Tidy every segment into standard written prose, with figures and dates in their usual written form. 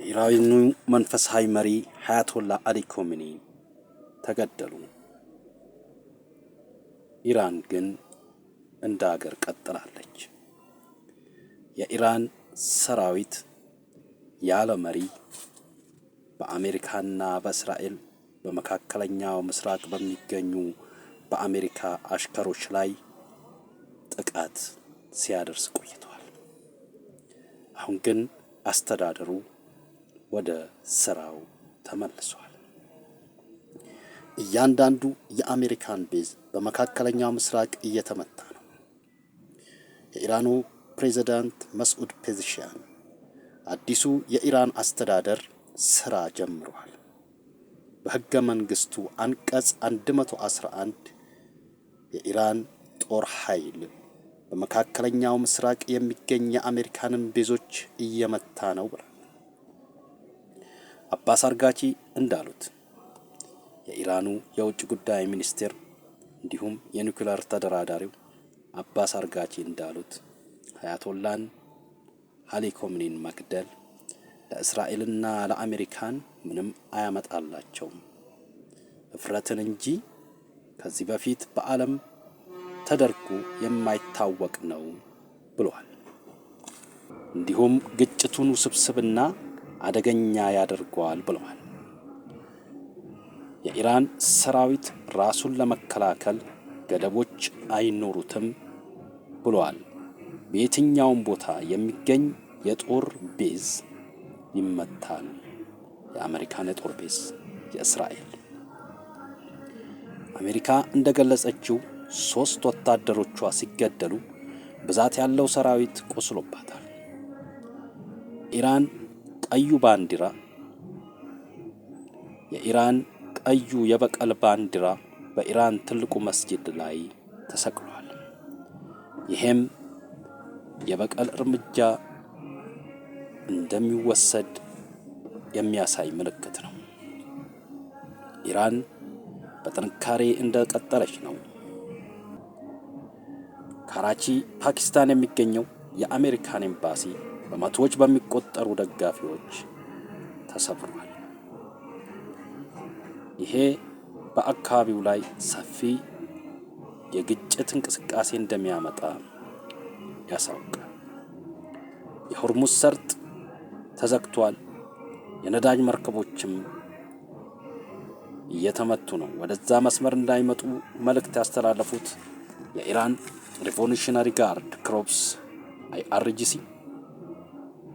የኢራኑ መንፈሳዊ መሪ አያቶላ አሊ ኮሚኒ ተገደሉ። ኢራን ግን እንደ አገር ቀጥላለች። የኢራን ሰራዊት ያለ መሪ በአሜሪካና በእስራኤል በመካከለኛው ምስራቅ በሚገኙ በአሜሪካ አሽከሮች ላይ ጥቃት ሲያደርስ ቆይተዋል። አሁን ግን አስተዳደሩ ወደ ስራው ተመልሷል። እያንዳንዱ የአሜሪካን base በመካከለኛው ምስራቅ እየተመታ ነው። የኢራኑ ፕሬዝዳንት መስዑድ ፔዜሽኪያን አዲሱ የኢራን አስተዳደር ስራ ጀምሯል። በሕገ መንግስቱ አንቀጽ 111 የኢራን ጦር ኃይል በመካከለኛው ምስራቅ የሚገኝ የአሜሪካንን base ኦች እየመታ ነው ብሏል። አባስ አራግቺ እንዳሉት፣ የኢራኑ የውጭ ጉዳይ ሚኒስቴር እንዲሁም የኒውክሌር ተደራዳሪው አባስ አራግቺ እንዳሉት፣ አያቶላን አሊ ኮሚኒን መግደል ለእስራኤልና ለአሜሪካን ምንም አያመጣላቸውም፣ እፍረትን እንጂ፣ ከዚህ በፊት በዓለም ተደርጎ የማይታወቅ ነው ብለዋል። እንዲሁም ግጭቱን ውስብስብና አደገኛ ያደርገዋል ብለዋል። የኢራን ሰራዊት ራሱን ለመከላከል ገደቦች አይኖሩትም ብለዋል። በየትኛውም ቦታ የሚገኝ የጦር base ይመታል። የአሜሪካን የጦር base፣ የእስራኤል። አሜሪካ እንደገለጸችው ሶስት ወታደሮቿ ሲገደሉ ብዛት ያለው ሰራዊት ቆስሎባታል። ኢራን ቀዩ ባንዲራ የኢራን ቀዩ የበቀል ባንዲራ በኢራን ትልቁ መስጂድ ላይ ተሰቅሏል። ይሄም የበቀል እርምጃ እንደሚወሰድ የሚያሳይ ምልክት ነው። ኢራን በጥንካሬ እንደቀጠለች ነው። ካራቺ ፓኪስታን የሚገኘው የአሜሪካን ኤምባሲ በመቶዎች በሚቆጠሩ ደጋፊዎች ተሰብሯል። ይሄ በአካባቢው ላይ ሰፊ የግጭት እንቅስቃሴ እንደሚያመጣ ያሳውቃል። የሆርሙዝ ሰርጥ ተዘግቷል። የነዳጅ መርከቦችም እየተመቱ ነው። ወደዛ መስመር እንዳይመጡ መልእክት ያስተላለፉት የኢራን Revolutionary Guard Corps IRGC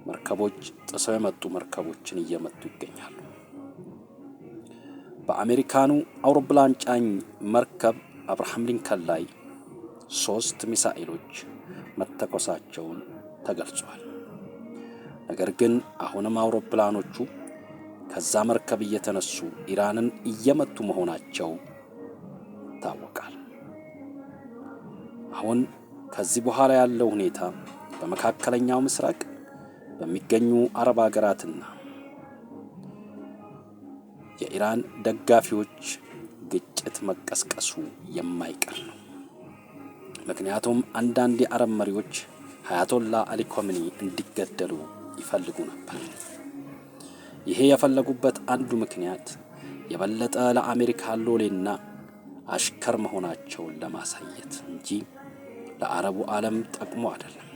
መርከቦች ጥሰው የመጡ መርከቦችን እየመቱ ይገኛሉ። በአሜሪካኑ አውሮፕላን ጫኝ መርከብ አብርሃም ሊንከን ላይ ሶስት ሚሳኤሎች መተኮሳቸውን ተገልጿል። ነገር ግን አሁንም አውሮፕላኖቹ ከዛ መርከብ እየተነሱ ኢራንን እየመቱ መሆናቸው ይታወቃል። አሁን ከዚህ በኋላ ያለው ሁኔታ በመካከለኛው ምስራቅ በሚገኙ አረብ ሀገራትና የኢራን ደጋፊዎች ግጭት መቀስቀሱ የማይቀር ነው። ምክንያቱም አንዳንድ የአረብ መሪዎች አያቶላ አሊ ኮሚኒ እንዲገደሉ ይፈልጉ ነበር። ይሄ የፈለጉበት አንዱ ምክንያት የበለጠ ለአሜሪካ ሎሌና አሽከር መሆናቸውን ለማሳየት እንጂ ለአረቡ ዓለም ጠቅሞ አይደለም።